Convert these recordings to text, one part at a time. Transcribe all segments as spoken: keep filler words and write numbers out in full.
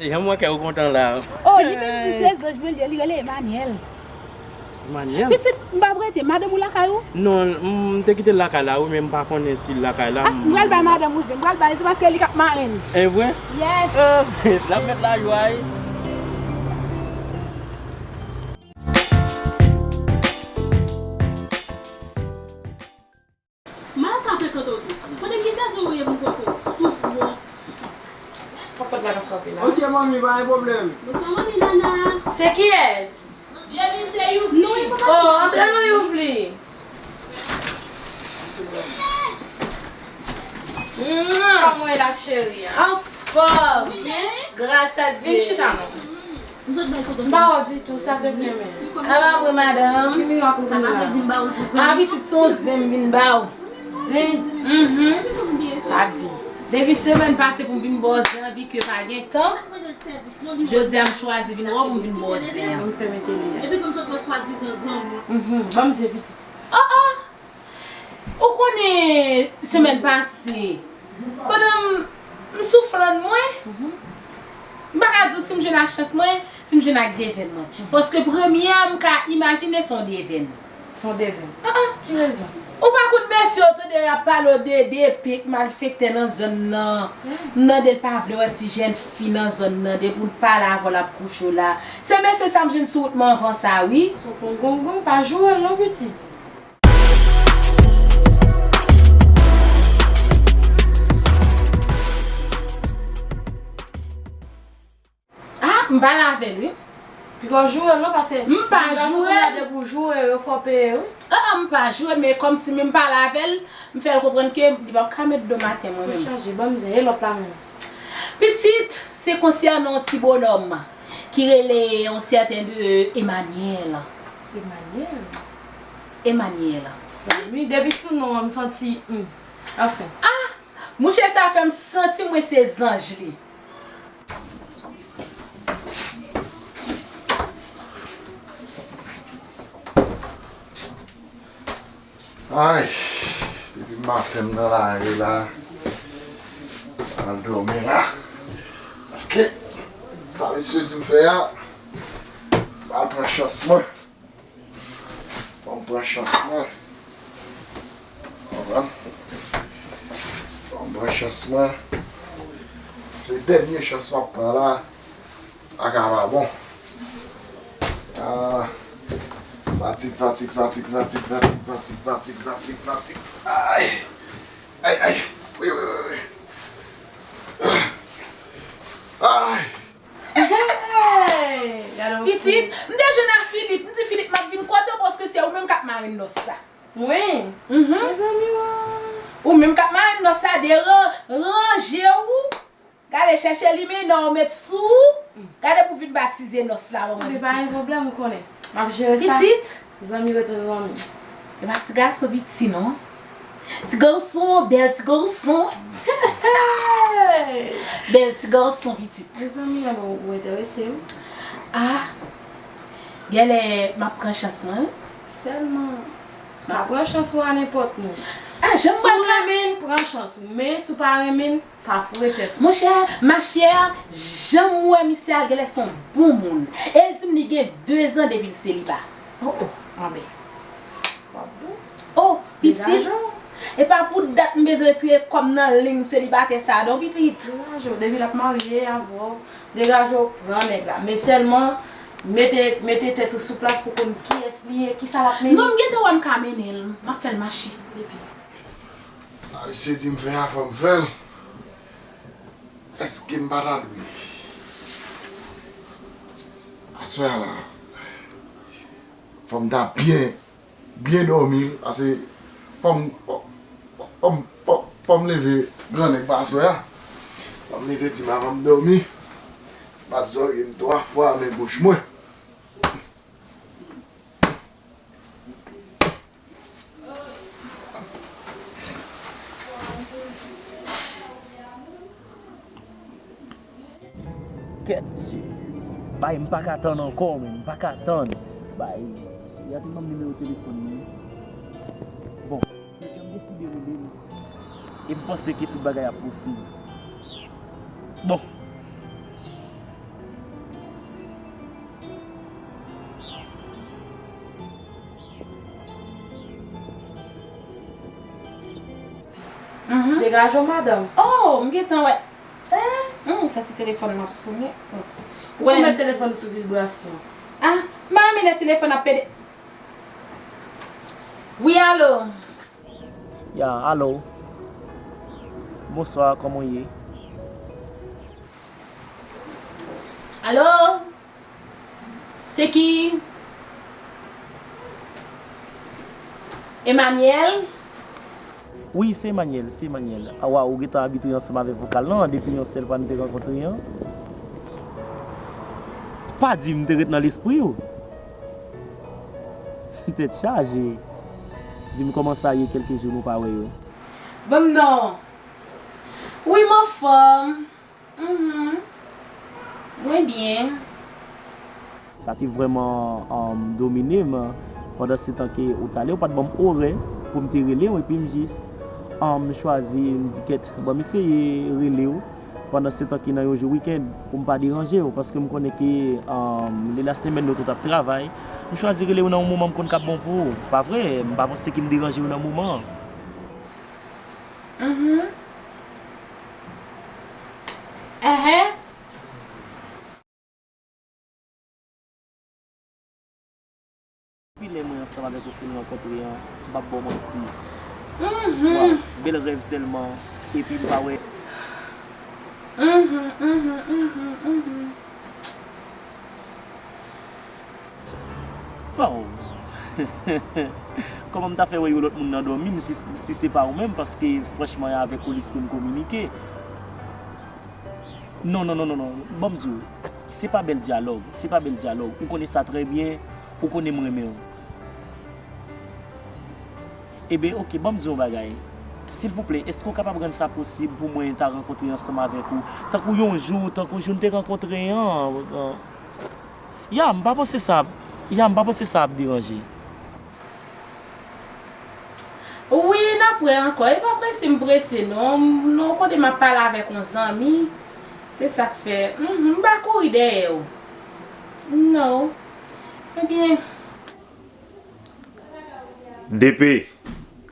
Jan m wè kè w kontan la. Oh, li vin di se zanj mwen li ye, li rele Emmanuel. Emmanuel? Pitit, m pa prete, madanm ou lakay ou? Non, m te kite l lakay la, wi, men m pa konnen si l lakay la. Ah, m pral bay madanm ou zen, m pral bay, se paske li k ap marenn. E vre? Yes. Oh, l ap met lajwa, wi. Mal ka frekante w tou. Kote m gen gazo ou ye pou m kote w? Sou bwò. Pòt la k ap frape la. Ok, manmi, pa gen pwoblèm. Bonswa, manmi Nana. Se kiyès? Jerry, se Youvli. Oh, antre non, Youvli. Kòman w ye la, cheri? Anfòm. Byen, gras a Dye. Vin chita non. M pa wè w ditou, sa k ret nan men? A pa vre, madanm. Ki mirak ou vin la? A, pitit, se yon zen m vin ba w. Zen? Mhm. Pa di. Depi semèn pase pou m vin ba w zen an, vi ke pa gen tan. Jodi a, m chwazi vin wè w pou m vin ba w zen an. Ban m fèmen tele a. Mhm. Ban m zen, pitit. Oh, oh! Ou konnen semèn pase, pandan m, m sou flann mwen, m pa ka di w si m jwenn ak chans mwen, si m jwenn ak devèn mwen. Paske premye a, m ka imajine se yon devèn. Se yon devèn. Ah, ah. Ki rezon? Ou pa konn mesye yo tande y ap pale w de, de pik malfektè nan zòn nan. Nan de l pa vle wè ti jèn fi nan zòn nan, depi w pale avè w l ap kouche w la. Se mesye sa m jwenn sou wout mwen anvan sa, wi. Se yon gongon, pa joure l non, pitit. Ah, m pale avè l, wi. Piga w joure l non, paske m pa joure l. Depi w joure yo, fò w peye, wi. Ah, ah, m pa joure l, men kòmsi m pale avè l, m fè l konprann ke li p ap ka met do m atè mwen menm. Tèt chaje, ban m zen, e lòt la menm? Pitit, se konsènan yon ti bonòm ki rele yon sèten de Emmanuel. Emmanuel? Emmanuel. Zanmi, depi sou non an, m santi, hmm. Anfen. Ah! Mouche sa fè m santi mwen se zanj li. Ay, depi maten m nan lari la, m al dòmi la. Paske sa mesye di m fè a, m al pran chans mwen. Fò m pran chans mwen. Konprann? Fò m pran chans mwen. Se dènye chans m ap pran la. Sa ka pa bon. Ah, fatig, fatig, fatig. Ay! Ay, ay! Wi, wi, wi, wi. Ay! Hey! Gade yon pitit, m te jwenn ak Filip. M di Filip, m ap vin kote w paske se ou menm k ap marenn nòs la. Mwen? Mhm. Mezanmi, wa. Ou menm k ap marenn nòs la, deran-, ranje w. Gade, chèche limena w met sou ou. Gade pou vin batize nòs la, ban mwen pitit. Men pa gen pwoblèm, ou konnen. M ap jere sa. Pitit? Zanmi rete zanmi. E pa ti gason piti non. Ti gason, bèl ti gason. Bèl ti gason pitit. Mezanmi, an bon, ou enterese wi. Ah. Genlè m ap pran chans mwen wi. Sèlman, pa pran chans ou a nenpòt moun. Ah, jan m pral pran. Si w renmen l, pran chans ou. Men si w pa renmen l, pa foure tèt ou. Monchè, machè, jan m wè misye a, l genlè se yon bon moun. E l di m li gen de zan depi l seliba. Oh, oh, anben. W ap bon. Oh, pitit. Degaje w. E pa pou dat m bezwen retire kò m nan liy selibatè sa a non, pitit. Degaje w. Depi l ap marye avè w, degaje w, pran nèg la. Men sèlman, mete, mete tèt ou sou plas pou konn kiyès li ye, kisa l ap mennen. Non, m gentan wè m ka mennen l. M ap fè l mache. Epi. Sa mesye di m fè a, fò m fè l. Èske m pa ta dwe? Aswè a la, fò m ta byen, byen dòmi, paske fò m, fò, fò, fò m, fò, fò m leve gran nèg pa aswè a. Fò m leve di m avan m dòmi. Bat zòrye m twa fwa men bouch mwen. Kèt, mesye. Bay, m pa ka tann ankò, men, m pa ka tann. Bay, mesye, ya te ban m nimewo telefòn li. Bon, mesye, m deside rele l. E m panse ke tout bagay ap posib. Bon. Degaje w, madanm. Oh, m gentan wè. Hum, sa ti telefòn m ap sonnen. Ou konn met telefòn sou vibrasyon. Ah, m pa renmen lè telefòn ap pede. Wi, alo. Ya, alo. Bonswa, kòman w ye? Alo? Se ki? Emmanuel? Wi, se Emmanuel, se Emmanuel. A, waw, ou gentan abitre ansanm avèk vokal lan depi yon sèl fwa n te rankontre an. Pa di m te ret nan lespri w. Tèt chaje. Di m kòman sa ye kèlke jou nou pa wè yo. Ban m non. Wi, m anfòm. Mhm. Mwen byen. Sa te vrèman, um, domine m. Pandan se tan ke ou t ale, ou pa t ban m orè pou m te rele w, epi m jis, um, chwazi, m di, "Kèt, ban m eseye rele w pandan se tan ke nan yon jou wikenn, pou m pa deranje w, paske m konnen ke, um, lè lasemèn nou tout ap travay." M chwazi rele w nan yon moman m konn k ap bon pou ou. Pa vre, m pa panse ke m deranje w nan moman an. Mhm. Enhen. Depi lè mwen ansanm avèk ou fin rankontre an, m p ap ba w manti. Mhm. Waw, bèl rèv sèlman, epi m pa wè. Mhm, mhm, mhm, mhm. Waw. Kòman m ta fè wè yon lòt moun nan dòmi m si, si se pa ou menm, paske franchman, e avèk ou lespri m kominike. Non, non, non, non, non. Ban m di w, se pa bèl dyalòg, se pa bèl dyalòg. Ou konnen sa trè byen, ou konnen m renmen w. Eben, oke, ban m di w yon bagay. Silvouplè, èske w kapab rann sa posib pou mwen ta rankontre ansanm avèk ou? Tankou yon jou, tankou jou n te rankontre an, an, Ya, m pa panse sa ap, ya, m pa panse sa ap deranje. Wi, n ap wè ankò. E pa prese m prese, non. Non, kote m ap pale avèk yon zanmi. Se sa k fè. Mhm, m pa kouri dèyè w. Non. Ebyen. D P,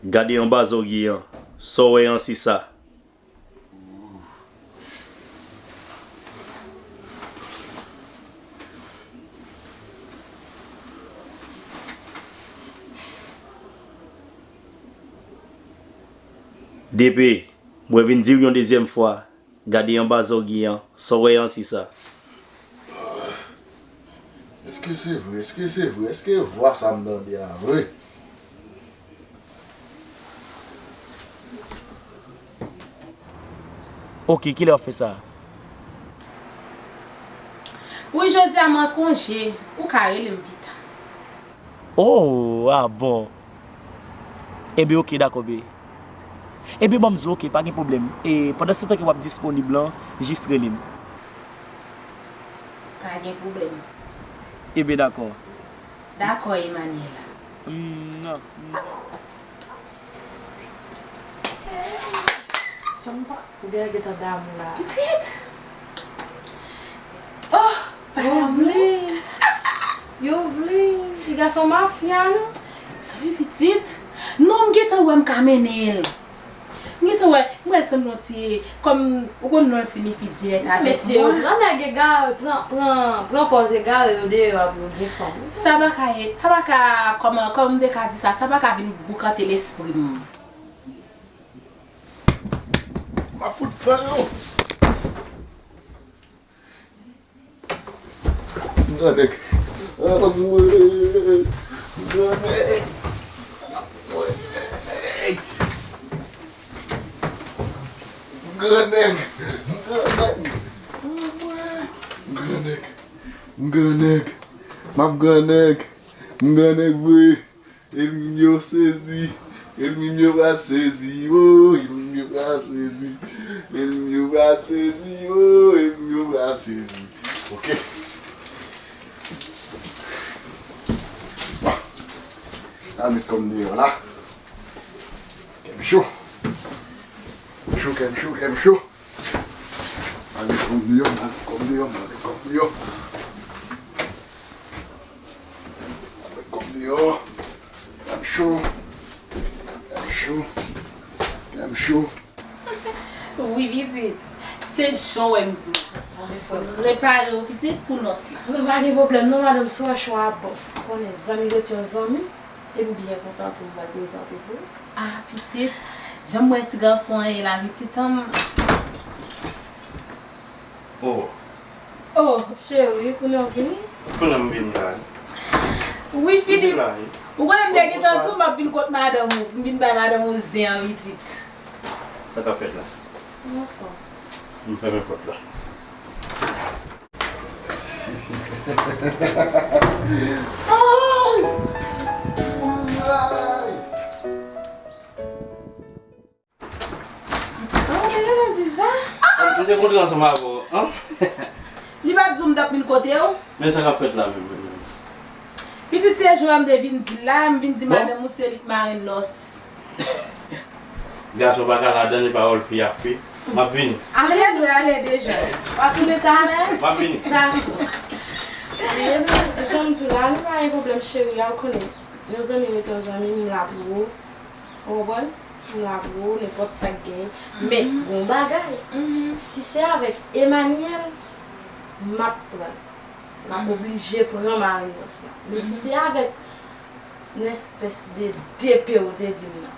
gade anba zòrye an. Sa w wè an, se sa. D P, mwen vin di w yon dezyèm fwa, gade anba zòrye an, sa w wè an se sa. Èske se vre? Èske se vre? Èske vwa sa m tande a vre? Oke, kilè w ap fè sa? Wi, jodi a m an konje, ou ka rele m pita. Oh, a bon. Enben, oke, dakò, be. Enben, ban m di w, oke, pa gen pwoblèm. E pandan se tan ke w ap disponib lan, jis rele m. Pa gen pwoblèm. Enben, dakò. Dakò, Emmanuel. Mm, non, non. Sa m pa, ou gen gentan damou la. Pitit! Oh, pa damou. Yo vle, yo vle, ti gason mafya, non? Sa vle pitit? Non, m gentan wè m ka mennen l. M gentan wè, m wè l sanble yon ti, kòm, ou konn non l siyifi dyèt avèk mwa. Mesye yo, pran nèg egare, pran, pran, pran pòz egare yo deyò a pou yo gen fanm. Sa pa ka ye, sa pa ka, kòman, kòman m te ka di sa, sa pa ka vin boukante lespri m. M ap fout pran yo. Gran nèg. Anmwey. Gran nèg. Anmwey. Gran nèg. Gran nèg. Anmwey. Gran nèg. M gran nèg. M ap gran nèg. M gran nèg vre. Ènmi m yo sezi, ènmi m yo pral sezi, o, ènmi m yo pral sezi, ènmi m yo pral sezi, o, ènmi m yo pral sezi. Oke. Bon. Al met kò m deyò la. Kè m cho. Kè m cho, kè m cho, kè m cho. Male kòm deyò, male kòm deyò, male kòm deyò. Male kòm deyò. Kè m cho. Kè m cho. Kè m cho. Pitit, se jan w wè m di w. Repare w, pitit, pou nòs la. Non, pa gen pwoblèm non, madanm, si w wè cho a bon. Ou konnen, zanmi rete yon zanmi, e m byen kontan tou m pral prezante pou ou. Ah, pitit, jan m wè ti gason an ye la, pitit an m. Oh. Oh, cheri, kounye a w vini? Kounye a m vini la wi. Wi, Filip, ou konnen m te gentan di w m ap vin kot madanm ou, m vin bay madanm ou zen an, pitit. Sa k ap fèt la? M anfòm. M fèmen pòt la. Ay! Ay! Oh, men genlè di sa. M te kontre ansanm avè w, an? Li pa t di w m t ap vin kote w? Men sa k ap fèt la menm, menm, menm. Pitit, se jou a m te vin di l la, m vin di madanm ou se li k marenn nòs. Gason pa ka ladan, e pawòl fi ak fi. M ap vini. Ale, nou ale deja. W ap tounen talè? M ap vini. Dakò. Jan m di w la, nou pa gen pwoblèm, cheri a, ou konnen. Yon zanmi rete yon zanmi, m la pou ou. Ou konprann? M la pou ou, nenpòt sa k genyen. Men, gon bagay. Si se avèk Emmanuel, m ap pran l. M ap oblije pran marenn nòs la. Men si se avèk yon espès de DP ou te di m nan.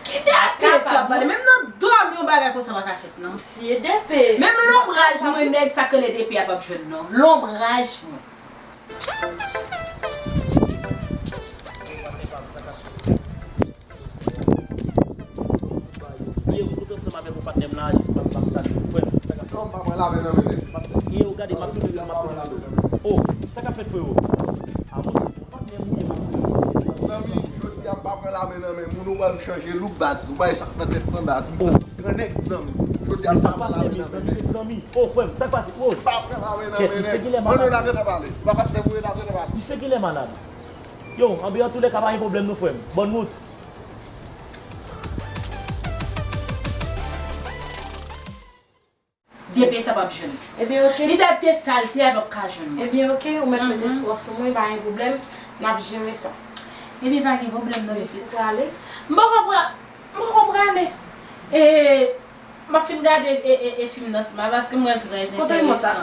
Ki DP sa pale? Menm nan dòmi yon bagay konsa pa ka fèt, non. M siye DP. Menm lonbraj mwen, nèg sa k rele DP a p ap jwenn, non. Lonbraj mwen. Yo, m kontan ansanm avèk ou, patnè m la, jis m ap, m ap salye w, frè m, sa k ap fèt? Non, m pa pran lamen nan men nèg. Pastè, yo, gade, m ap tounen, m ap tounen. Oh, sa k ap fèt, frero? A, mwen, se patnè m ou ye, m ap tounen. Zanmi, jodi a m pa pran lamen nan men moun, ou wè m chanje look, baz. Ou pa wè sa k nan tèt mwen, baz. M pase gran nèg, zanmi. Jodi a m pa pran lamen nan men nèg. Zanmi, oh, frè m, sa k pase? Oh. M pa pran lamen nan men nèg. Ann, nou ta gentan pale. Ou pa pastè m ou ye, n ap gentan pale. Misye genlè malad. Yo, anben, antoulèka, pa gen pwoblèm non, frè m. Bòn wout. DP sa p ap jwenn. Ebyen, oke. Li t ap te sa l te a, l p ap ka jwenn mwen. Ebyen, oke, ou mèt met espwa sou mwen, pa gen pwoblèm, n ap jere sa. Ebyen, pa gen pwoblèm non, pitit. Ou prale? M poko pra-, m poko prale. E, m ap fin gade e, e, e fim nan sima, paske m wè l trè enteresan. Kote remòt la?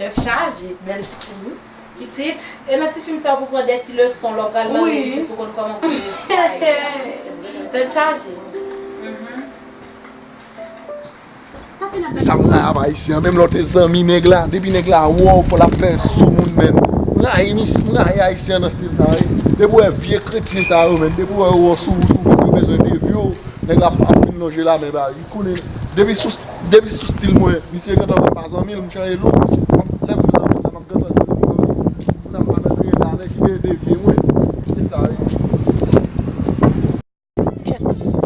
Tèt chaje, bèl ti fim wi. Pitit, e nan ti fim sa w pou pran de ti leson lè w pral marye pitit pou konn kòman pou jere fwaye a. Tèt chaje. Mhm. Sa m rayi ap Ayisyen an, menm lè w te zanmi nèg la, depi nèg la wè w, fò l ap fè sou moun, menn. M rayi mis-, m rayi Ayisyen an nan stil sa wi. Depi w wè vye kretyen sa yo, menn, depi w wè yo wè w sou wout ou, menn, yo bezwen devye w. Nèg la ap vin lonje lamen ba li. Li konnen depi sou, depi sou stil mwen, misye gentan wè m pa zanmi l, m chanje look. Lè m zanmi sa, m ap gentan di l, moun nan pa nan griyen la, nèg ki te devye mwen. Se sa wi. Kèt mesye.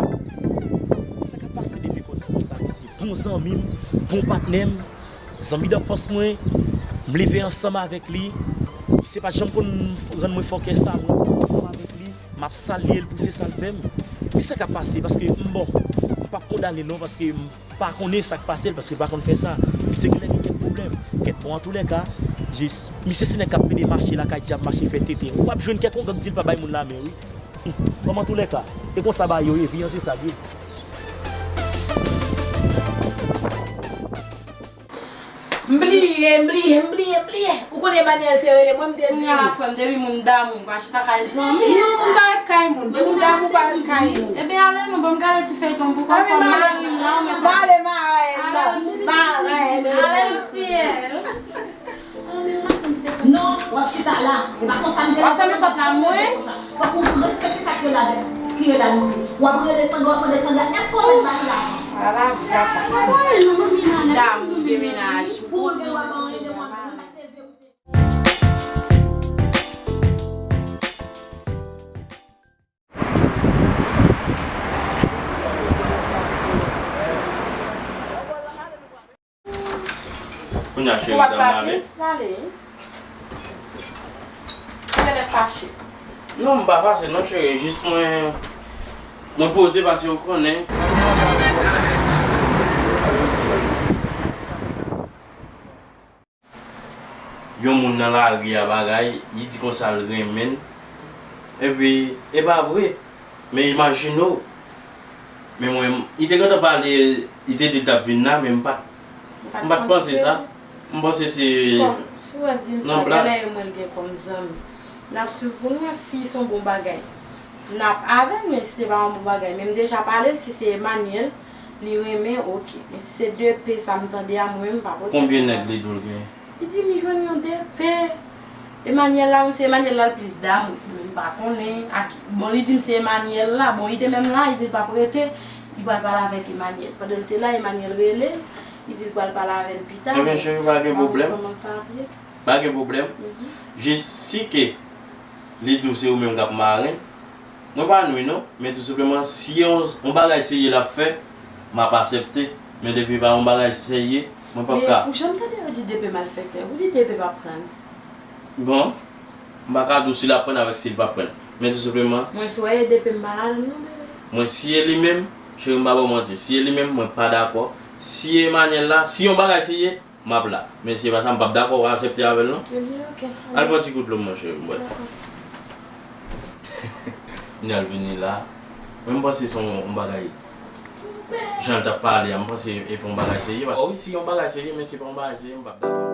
Sa k ap pase depi konn sa konsa, mesye? Bon zanmi m, bon patnè m, zanmi danfans mwen, m leve ansanm avèk li. Misye pa t janm konn rann mwen fòkè sa, mwen ansanm avèk li. M ap salye l pou se sa l fè m. Men sa k ap pase, paske m bon, m p ap kondane l non, paske m pa konnen sa k pase l, paske l pa konn fè sa. Misye genlè gen kèk pwoblèm. Kèt, bon, antoulèka, jis, misye se nèg k ap pede mache lakay dyab, mache fè tenten. Ou p ap jwenn kèk ongòg di l pa bay moun lamen, wi. Bon, antoulèka, e konsa bagay yo ye, vi an se sa l ye. M bliye, m bliye, m bliye, m bliye. Ou konnen Emmanuel te rele mwen, m te di li. Kounye a, frè m, depi moun damou, pa chita kay zanmi. Non, moun pa ret kay moun. Depi moun damou, pa ret kay moun. Ebyen, ale non, ban m gade ti feyton pou kòm kòm mari m la, ou mèt ale. Ale, marèn. Ale, fiyèl. Non, w ap chita la. E pa konsa m te. W ap fèmen pòt la, mwen. Fòk ou respekte sa k rele, ki rele amiti. W ap rele sangla, w ap mande sangla, èske w mèt bati la? Ala vaka. Damou de mennaj. Pou w leve w ap anyen de mwa. Kounye a, cheri, w ap pati? Pale. Ou genlè fache. Non, m pa fache non, cheri. Jis mwen, mwen poze paske ou konnen. Yon moun nan lari a bagay, li di konsa l renmen l. Epi, e pa vre. Men imajine w, Men mwen, li te gentan pale, li te di l t ap vin la, men m pa t, m pa t panse sa. M panse se Kòm, si w wè l di m sa, Nan blag. Genlè e mwen l gen kòm zanmi. N ap swiv pou n wè si se yon bon bagay. N ap avè l, men si se pa yon bon bagay. Men m deja pale l, si se Emmanuel li renmen, oke. Men si se de P sa m tande a, mwen menm m pa pote. Konbyen nèg li di w l gen? Li di m li jwenn yon de P. Emmanuel la, menm se Emmanuel la l plis damou. Men m pa konnen a ki. Bon, li di m se Emmanuel la. Bon, li te menm la, li di l p ap rete. Li pral pale avèk Emmanuel. Pandan l te la, Emmanuel rele l. Li di l pral pale avè l pita. Ebyen, cheri, pa gen pwoblèm. Kòman sa ap ye? Pa gen pwoblèm. Mhm. Jis si ke li di w se ou menm k ap marenn, mwen pa nwi non, men tou senpleman, si yon, yon bagay serye l ap fè, m ap aksepte. Men depi pa yon bagay serye, mwen p ap Men ka. Pou jan m tande yo di de P malfektè, ou di de P p ap pran l. Bon, m pa ka di w si l ap pran avèk si l p ap pran. Men tou senpleman, Mwen swè de P m pa ladan l non, bebe. Mwen si e li menm, cheri, m pa ba w manti. Si e li menm, mwen pa dakò. Si e Emmanuel la, si yon bagay serye, m ap la. Men si e pa sa, m p ap dakò, w aksepte avè l non. Ebyen, oke. Al pran ti gout dlo, monchè, m bwè. Dakò. Kounye a l vini la. Mwen, m panse se yon, yon bagay. Jan l t ap pale a, m panse e pa yon bagay serye. Paske, wi, si yon bagay serye, men se pa yon bagay serye, m p ap dakò.